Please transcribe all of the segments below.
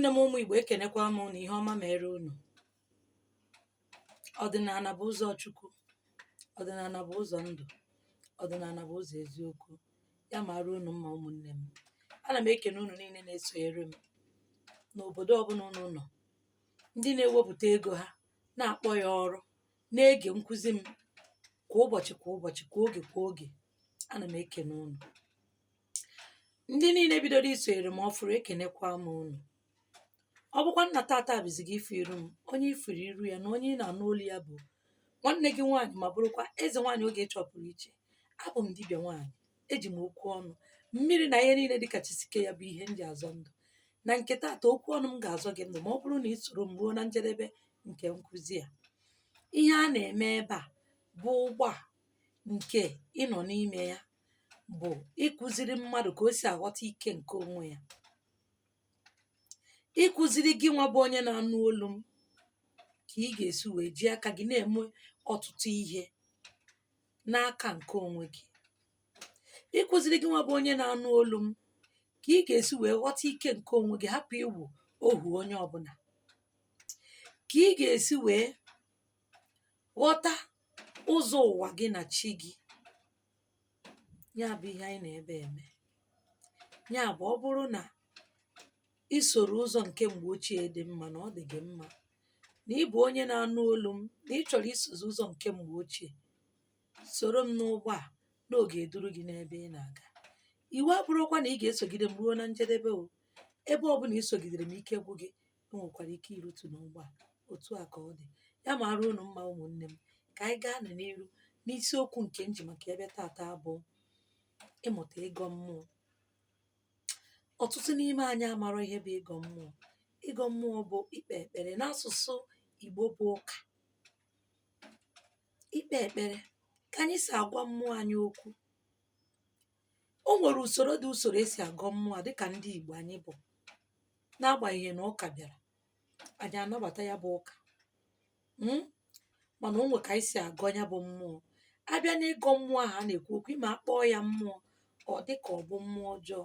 Ụmụnne m, ụmụ Igbo, ekenekwa m na ihe ọma mere unu. Ọdịnala bụ ụzọ Chukwu, ọdịnala bụ ụzọ ndụ, ọdịnala bụ ụzọ eziokwu. Ya mara unu mma, ụmụnne m. Ana m ekene unu niile na-esonyere m n'obodo ọbụla unu nọ, ndị na-ewepụta ego ha na-akpọ ya ọrụ, na-ege nkụzi m kwa ụbọchị, kwa ụbọchị, kwa oge, kwa oge. Ana m ekene unu. Ndị niile bidoro isonyere m ọfụrụ, ekenekwa m unu. Ọ bụkwa nna tata bụzi gị ifu iru m, onye ifuru iru ya na onye ị na-anụ olu ya bụ nwanne gị nwaanyị, ma bụrụkwa eze nwaanyị oge chọpụrụ iche. Abụ m dibịa nwaanyị, eji m okwu ọnụ, mmiri na ihe niile dịka chisike ya bụ ihe m ji azọ ndụ. Na nke taata, okwu ọnụ m ga-azọ gị ndụ ma ọ bụrụ na ị soro m ruo na njedebe nke nkụzi a. Ihe a na-eme ebe a bụ ụgbọ a nke ịnọ n'ime ya bụ ịkụziri mmadụ ka o si aghọta ike nke onwe ya, ịkụziri gị nwa bụ onye na-anụ olu m ka ị ga-esi wee ji aka gị na-eme ọtụtụ ihe n'aka nke onwe gị, ịkụziri gị nwa bụ onye na-anụ olu m ka ị ga-esi wee ghọta ike nke onwe gị, hapụ iwu ohu onye ọbụla, ka ị ga-esi wee ghọta ụzọ ụwa gị na chi gị. Ya bụ ihe anyị na-ebe eme. Ya bụ, ọ bụrụ na ị soro ụzọ nke mgbe ochie dị mma, na ọ dị gị mma, na ị bụ onye na-anụ olu m na ị chọrọ isozi ụzọ nke mgbe ochie, soro m n'ụgbọ a n'oge eduru gị n'ebe ị na-aga. Iwu abụrụkwa na ị ga-esogide m ruo na njedebe o. Ebe ọ bụla ị sogidere m, ike gwụ gị, ị nwekwara ike irutu n'ụgbọ a. Otu a ka ọ dị. Ya mara unu mma, ụmụnne m. Ka anyị gaa n'iru n'isiokwu nke m ji maka ya bịa tata, bụ ịmụta ịgọ mmụọ. Ọtụtụ n'ime anyị amarọ ihe bụ ịgọ mmụọ. Ịgọ mmụọ bụ ikpe ekpere n'asụsụ Igbo, bụ ụka ikpe ekpere, ka anyị si agwa mmụọ anyị okwu. O nwere usoro dị, usoro esi agọ mmụọ dịka ndị Igbo anyị bụ. N'agbanyeghị na ụka bịara, anyị anabata ya bụ ụka, mana o nwe ka anyị si agọ ya bụ mmụọ. Abịa n'ịgọ mmụọ ahụ a na-ekwu okwu, ime akpọọ ya mmụọ, ọ dị ka ọ bụ mmụọ ọjọọ.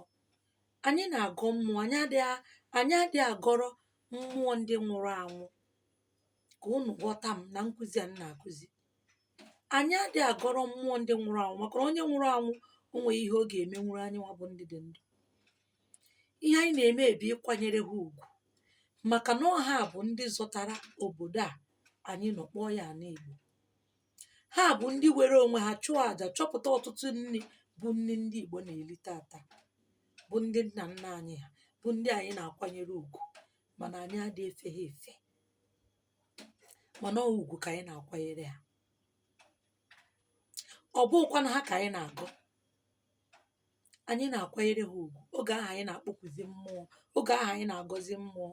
Anyị na-agọ mmụọ, anyị adịghị agọrọ mmụọ ndị nwụrụ anwụ. Ka unu ghọta m na nkụzi a m na-akụzi, anyị adịghị agọrọ mmụọ ndị nwụrụ anwụ, maka na onye nwụrụ anwụ o nweghị ihe ọ ga-emenwuru anyị nwa bụ ndị dị ndụ. Ihe anyị na-eme bụ ịkwanyere ha ugwu, maka na ọha bụ ndị zọtara obodo a anyị nọ kpọọ ya ana Igbo. Ha bụ ndị were onwe ha chụọ àjà, chọpụta ọtụtụ nri bụ nri ndị Igbo na-eri tata, bụ ndị nna nna anyị ha, bụ ndị anyị na-akwanyere ugwu. Mana anyị adịghị efe ha efe, mana ọ ugwu ka anyị na-akwanyere ha. Ọ bụghịkwa na ha ka anyị na-agọ, anyị na-akwanyere ha ugwu. Oge ahụ anyị na-akpọkwuzi mmụọ, oge ahụ anyị na-agọzi mmụọ,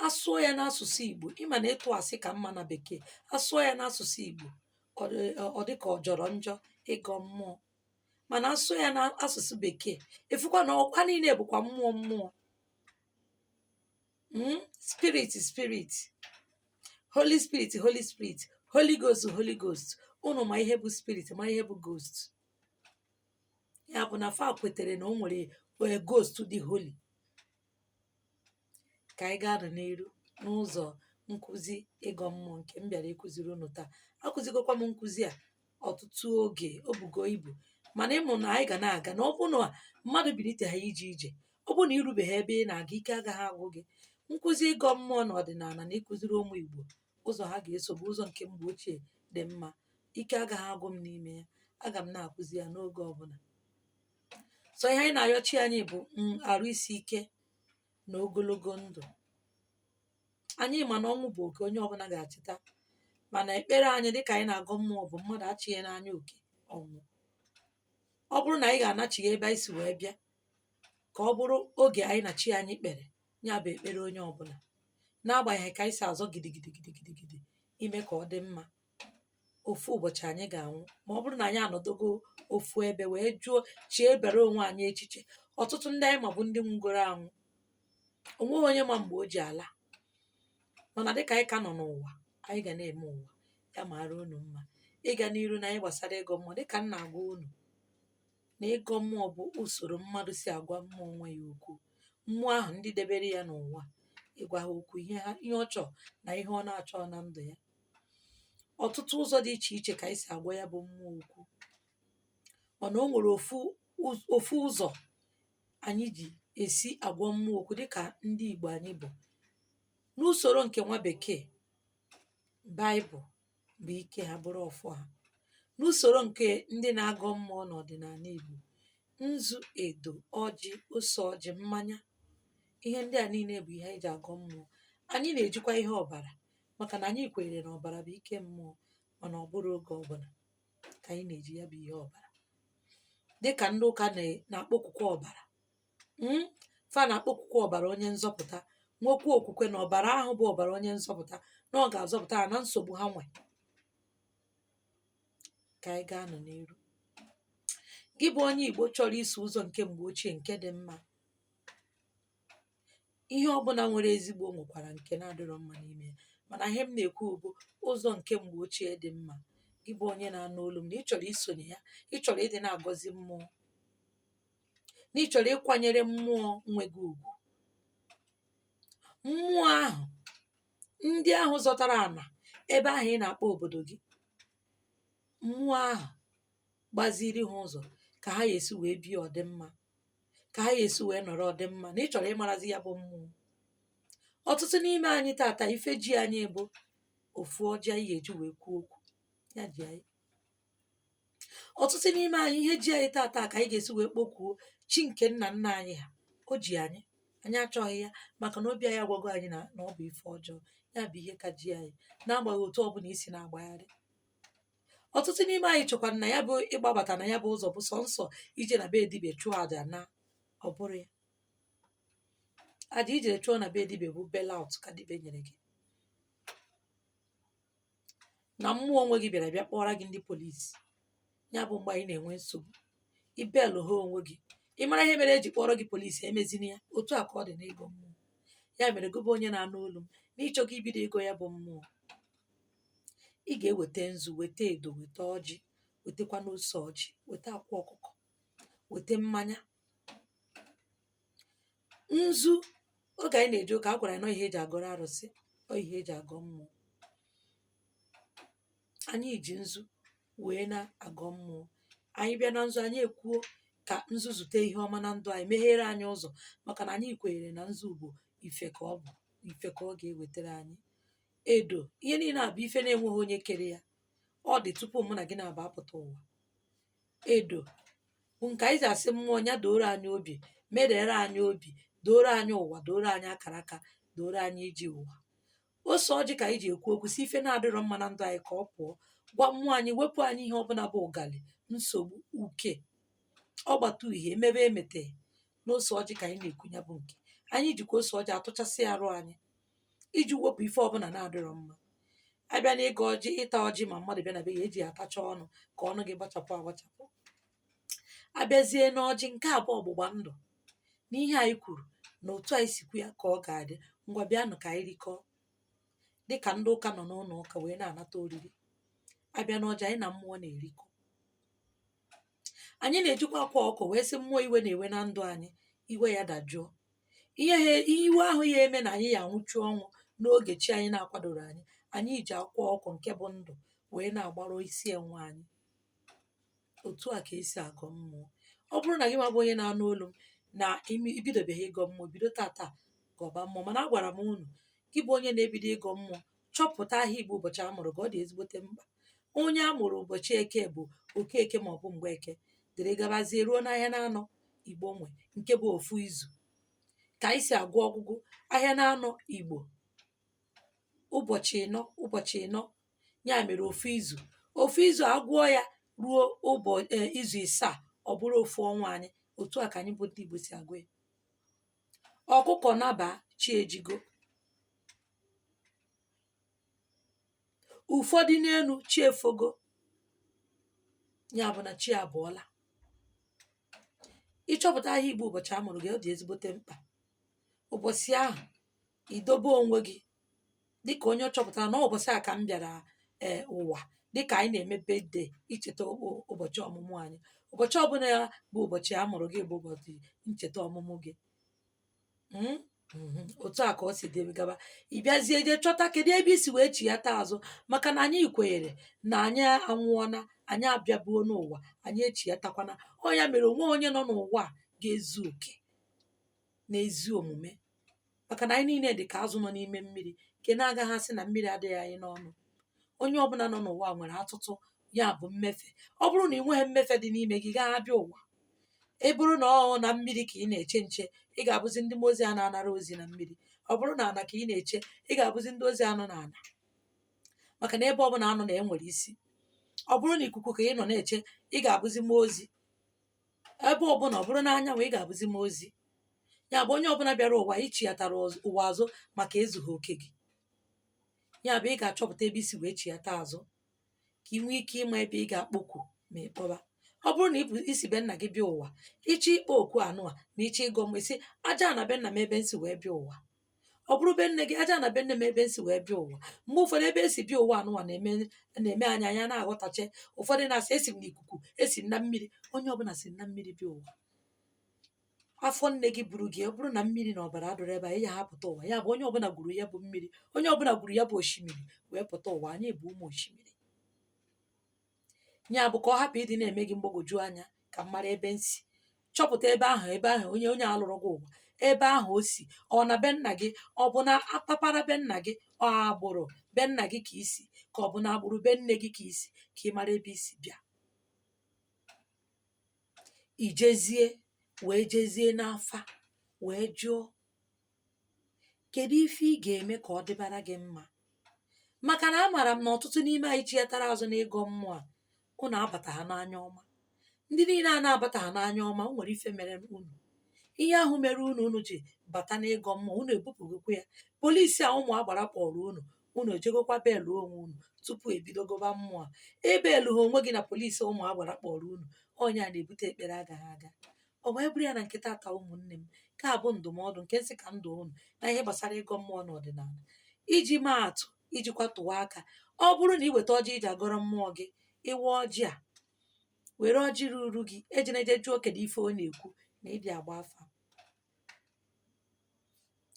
asụọ ya n'asụsụ Igbo, ịma na ịtụ asị ka mma na bekee. Asụọ ya n'asụsụ Igbo, ọ dị ka ọ jọrọ njọ ịgọ mmụọ, mana asụọ ya n'asụsụ bekee, efukwa na ọkwa niile bụkwa mmụọ mmụọ, spirit spirit, holy spirit, holy spirit, holy ghost, holy ghost. Unu ma ihe bụ spirit, ma ihe bụ ghost. Ya bụ na fa kwetere na o nwere ghost dị holy. Ka anyị gaa n'iru n'ụzọ nkụzi ịgọ mmụọ nke m bịara ịkụziri unu taa. Akụzigokwa m nkụzi a ọtụtụ oge, o bugo ibu, mana ịmụ na anyị ga na-aga na ọ bụ na mmadụ bilite ha ije ije, ọ bụ na irubeghị ebe ị na-aga, ike agaghị agwụ gị. Nkụzi ịgọ mmụọ na ọdịnala na ịkụziri ụmụ Igbo ụzọ ha ga-eso bụ ụzọ nke mgbe ochie dị mma. Ike agaghị agwụ m n'ime ya, aga m na-akụzi ya n'oge ọbụla. So ihe anyị na-ayọchi anyị bụ arụ isi ike na ogologo ndụ. Anyị ma na ọnwụ bụ oke onye ọbụla ga-achịta, mana ekpere anyị dịka anyị na-agọ mmụọ bụ mmadụ achịghị n'anya oke ọnwụ. Ọ bụrụ na anyị ga-anachighị ebe anyị si wee bịa, ka ọ bụrụ oge anyị na chi anyị kpere. Ya bụ ekpere onye ọbụla, n'agbanyeghị ka anyị si azọ gidigidi gidigidi ime ka ọ dị mma, ofu ụbọchị anyị ga-anwụ. Ma ọ bụrụ na anyị anọdogo ofu ebe wee jụọ chie bere onwe anyị echiche, ọtụtụ ndị anyị ma bụ ndị nwụgoro anwụ, onweghị onye ma mgbe o ji ala. Mana dịka anyị ka nọ n'ụwa, anyị ga na-eme ụwa. Ya mara unu mma. Ịga n'iru na anyị gbasara ịgọ mmụọ, dịka m na-agwa unu na Na ịgọ mmụọ bụ usoro mmadụ si agwa mmụọ nwe ya okwu, mmụọ ahụ ndị debere ya n'ụwa, ịgwa ha okwu ihe ha, ihe ọ chọrọ na ihe ọ na-achọ na ndụ ya. Ọtụtụ ụzọ dị iche iche ka anyị si agwa ya bụ mmụọ okwu, mana o nwere ofu ụzọ anyị ji esi agwa mmụọ okwu dịka ndị Igbo anyị bụ. N'usoro nke nwa bekee, Baịbụl bụ ike ha, bụrụ ọfọ ha. N'usoro nke ndị na-agọ mmụọ n'ọdịnala Igbo, nzu, edo, ọjị, ose ọjị, mmanya, ihe ndị a niile bụ ihe anyị ji agọ mmụọ. Anyị na-ejikwa ihe ọbara, maka na anyị kwenyere na ọbara bụ ike mmụọ, mana ọ bụrụ oge ọbụla ka anyị na-eji ya bụ ihe ọbara. Dịka ndị ụka na-akpọkwukwa ọbara, fa na-akpọkwukwa ọbara onye nzọpụta, nwekwa okwukwe na ọbara ahụ bụ ọbara onye nzọpụta, na ọ ga-azọpụta ha na nsogbu ha nwe. Ka anyị gaa nụ n'iru. Gị bụ onye Igbo chọrọ iso ụzọ nke mgbe ochie nke dị mma, ihe ọbụla nwere ezigbo nwekwara nke na-adịrọ mma n'ime ya, mana ihe m na-ekwu bụ ụzọ nke mgbe ochie dị mma. Gị bụ onye na-anụ olu m, na ị chọrọ isonye ya, ị chọrọ ịdị na-agọzi mmụọ, na ị chọrọ ịkwanyere mmụọ nwe gị ugwu, mmụọ ahụ ndị ahụ zọtara ana ebe ahụ ị na-akpọ obodo gị, mmụọ ahụ gbaziri ha ụzọ ka ha ga-esi wee bie ọdịmma, ka ha ga-esi wee nọrọ ọdịmma, na ị chọrọ ịmarazi ya bụ mmụọ. Ọtụtụ n'ime anyị tata, ife ji anyị bụ ofu ọjị anyị ga-eji wee kwuo okwu ya ji anyị. Ọtụtụ n'ime anyị, ihe ji anyị tata ka anyị ga-esi wee kpọkwuo chi nke nna nna anyị ha, o ji anyị. Anyị achọghị ya, maka na obi anyị agwago anyị na ọ bụ ife ọjọọ. Ya bụ ihe ka ji anyị, n'agbaghị otu ọbụla isi na-agbagharị. Ọtụtụ n'ime anyị chọkwara na ya bụ ịgbabata na ya bụ ụzọ bụ sọ nsọ ije na be dibịa chụọ àjà, na ọ bụrụ ya àjà ijere chụọ na be dibịa bụ bailout ka dibịa nyere gị, na mmụọ onwe gị bịara bịa kpọrọ gị ndị polisi. Ya bụ mgbe anyị na-enwe nsogbu, ibelụ ha onwe gị, ị mara ihe mere eji kpọrọ gị polisi, emezina ya. Otu a ka ọ dị n'ịgọ mmụọ. Ya mere, gụba onye na-anụ olu m, na ịchọga ibido ịgọ ya bụ mmụọ, ị ga-eweta nzu, weta edo, weta ọjị, wetakwa n'ose ọjị, weta akwa ọkụkọ, weta mmanya nzu. Oge anyị na-eje ụka, a gwara anyị na ihe eji agọrọ arụsị, ọ ihe eji agọ mmụọ. Anyị ji nzu wee na-agọ mmụọ. Anyị bịa na nzu, anyị ekwuo ka nzu zute ihe ọma na ndụ anyị, meghere anyị ụzọ, maka na anyị kwenyere na nzu bụ ife, ka ọ bụ ife ka ọ ga-ewetara anyị. Edo, ihe niile a bụ ife na-enweghị onye kere ya, ọ dị tupu mụ na gị na-aba apụta ụwa. Edo bụ nke anyị ji asị mmụọ ya doro anyị obi, merere anyị obi, doro anyị ụwa, doro anyị akara aka, doro anyị iji ụwa. Ose ọjị ka anyị ji ekwu okwu si ife na-adịrọ mma na ndụ anyị ka ọ pụọ, gwa mmụọ anyị wepụ anyị ihe ọbụla bụ ụgali, nsogbu, uke, ọgbata uhie, emebe emete. N'ose ọjị ka anyị na-ekwu ya bụ nke anyị jikwa ose ọjị atụchasị arụ anyị iji wepụ ife ọbụla na-adịrọ mma. Abịa na ịga ọjị, ịta ọjị, ma mmadụ bịa na be ya, eji ya atacha ọnụ ka ọnụ gị gbachapụ agbachapụ. Abịazie n'ọjị nke abụọ, ọgbụgba ndụ n'ihe anyị kwuru na otu anyị sikwu ya ka ọ ga-adị. Ngwa, bịanụ ka anyị rikọọ, dịka ndị ụka nọ n'ụlọ ụka wee na-anata oriri. Abịa n'ọjị, anyị na mmụọ na-erikọ. Anyị na-ejikwa akwa ọkụ wee sị mmụọ iwe na-ewe na ndụ anyị, iwe ya dajụọ. Ihe iwe ahụ ya eme na anyị ya anwụchu ọnwụ n'oge chi anyị na-akwadoro anyị. Anyị ji akwa ọkụ nke bụ ndụ wee na-agbarụ isi enwe anyị. Otu a ka esi agọ mmụọ. Ọ bụrụ na gị nwa bụ onye na-anụ olu m na ibidobeghị ịgọ mmụọ, bido tata gọba mmụọ. Mana agwara m unu, gị bụ onye na-ebido ịgọ mmụọ, chọpụta ahịa Igbo ụbọchị a mụrụ gị, ọ dị ezigbote mkpa. Onye a mụrụ ụbọchị Eke bụ Okeke maọbụ Mgbeke, dịrị gabazie ruo n'ahịa na-anọ Igbo nwe, nke bụ ofu izu ka anyị si agụ ọgụgụ ahịa na-anọ Igbo, ụbọchị ịnọ, ụbọchị ịnọ, ya mere ofu izu. Ofu izu agụọ ya ruo ụbọchị izu ịsaa, ọ bụrụ ofu ọnwa anyị. Otu a ka anyị bụ ndị Igbo si agụ ya. Ọkụkọ naba, chi ejigo. Ụfọdụ n'elu, chi efogo, ya bụ na chi abụọla. Ịchọpụta ahịa Igbo ụbọchị a mụrụ gị, ọ dị ezigbote mkpa. Ụbọchị ahụ, idobe onwe gị dịka onye ọ chọpụtara na ụbọchị a ka m bịara ee ụwa, dịka anyị na-eme birthday icheta ụbọchị ọmụmụ anyị. Ụbọchị ọbụla ya bụ ụbọchị a mụrụ gị bụ ụbọchị ncheta ọmụmụ gị. Otu a ka ọ si debe gaba. Ị bịazie jee chọta kedu ebe i si wee chighata azụ, maka na anyị kwenyere na anyị anwụọna, anyị abịabuo n'ụwa, anyị echighatakwana. Ọ ya mere onwe onye nọ n'ụwa a ga-ezu oke n'ezi omume, maka na anyị niile dị ka azụ nọ n'ime mmiri nke na-agaghị asị na mmiri adịghị anyị n'ọnụ. Onye ọbụla nọ n'ụwa nwere atụtụ, ya bụ mmefe. Ọ bụrụ na ị nweghị mmefe dị n'ime gị, gaa abịa ụwa, ị bụrụ na ọ na mmiri ka ị na-eche nche, ị ga-abụzi ndị mmụọ ozi a na-anara ozi na mmiri. Ọ bụrụ na ana ka ị na-eche, ị ga-abụzi ndị ozi anọ na ana, maka na ebe ọbụla anọ na enwere isi. Ọ bụrụ na ikuku ka ị nọ na-eche, ị ga-abụzi mmụọ ozi ebe ọbụla. Ọ bụrụ na anyanwụ, ị ga-abụzi mmụọ ozi. Ya bụ, onye ọbụla bịara ụwa, ichighatara ụwa azụ maka ezughị oke gị. Ya bụ, ị ga-achọpụta ebe isi wee chighata azụ ka ị nwee ike ịma ebe ị ga-akpọkwu ma ị kpọba. Ọ bụrụ na ịbụ isi be nna gị bịa ụwa, ịchọ ịkpọ oku anụ a ma ịchọ ịgọ mmụọ, isi aja na be nna m ebe nsi wee bịa ụwa. Ọ bụrụ be nne gị, aja na be nne m ebe nsi wee bịa ụwa. Mgbe ụfọdụ ebe esi bịa ụwa anụnwa na-eme anyị anya na-aghọtache. Ụfọdụ na-asị esi m n'ikuku, esi m na mmiri. Onye ọbụla si na mmiri bịa ụwa. Afọ nne gị buru gị, ọ bụrụ na mmiri na ọbara adụrụ ebe a, ị ya hapụta ụwa. Ya bụ, onye ọbụla gwuru ya bụ mmiri, onye ọbụla gwuru ya bụ osimiri wee pụta ụwa. Anyị bụ ụmụ osimiri. Ya bụ, ka ọ hapụ ịdị na-eme gị mgbagwoju anya ka m mara ebe nsi. Chọpụta ebe ahụ, ebe ahụ onye alụrụ gị ụwa, ebe ahụ o si. Ọ na be nna gị, ọ bụ na apapara be nna gị, ọ agbụrụ be nna gị ka isi, ka ọ bụ na agbụrụ be nne gị ka isi, ka ị mara ebe isi bịa. Ijezie wee jezie n'afa wee jụọ kedu ife ị ga-eme ka ọ dịbara gị mma, maka na amaara m na ọtụtụ n'ime anyị chighatara azụ n'ịgọ mmụọ a, unu abata ha n'anya ọma. Ndị niile a na-abata ha n'anya ọma, o nwere ife mere unu. Ihe ahụ mere unu, unu ji bata n'ịgọ mmụọ, unu ebupụgokwa ya. Polisi a ụmụ agbara kpọrọ unu, unu ejegokwa belu onwe unu tupu ebido gọba mmụọ a. Ebelu ha onwe gị na polisi ụmụ agbara kpọrọ unu, onye a na-ebute ekpere agaghị aga. Ọ wee bụrụ ya na nkịta ata. Ụmụnne m, nke a bụ ndụmọdụ nke nsị ka ndụ unu na ihe gbasara ịgọ mmụọ n'ọdịnala. Iji maa atụ, ijikwa tụwa aka, ọ bụrụ na ị weta ọjị iji agọrọ mmụọ gị, ịwa ọjị a, were ọjị ruru gị, ejena je jụọ kedu ife ọ na-ekwu na ịdị agba afa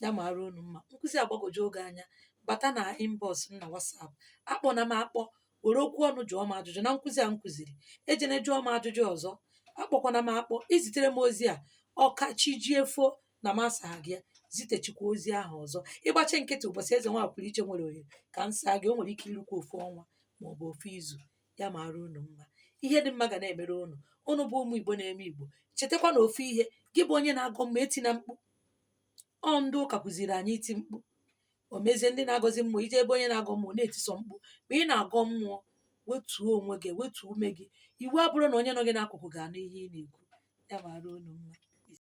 ya. Mara unu mma. Nkụzi agbagwoju oge anya. Bata na inbox m na WhatsApp, akpọ na m akpọ, were okwu ọnụ jụọ m ajụjụ na nkụzi a m kụziri. Ejene jụọ m ajụjụ ọzọ, akpọkwana m akpọ. Izitere m ozi a, ọka chijiefo na m asaghị gị ya, zitechikwa ozi ahụ ọzọ. Ịgbachi nkịtị, ụbọchị eze nwa pụrụ iche nwere ohere ka m saa gị, o nwere ike irukwa ofu ọnwa maọbụ ofu izu. Ya mara unu mma. Ihe dị mma ga na-emere unu. Unu bụ ụmụ Igbo na-eme Igbo. Chetakwa na ofu ihe, gị bụ onye na-agọ mma, etina mkpu. Ọ ndị ụka kụziri anyị iti mkpu. O mezie ndị na-agọzi mmụọ, ije ebe onye na-agọ mmụọ na-etiso mkpu. Ma ị na-agọ mmụọ, wetuo onwe gị, wetuo ume gị. Iwu abụrụ na onye nọ gị n'akụkụ ga-anụ ihe ị na-ekwu. Ya mara unu mma.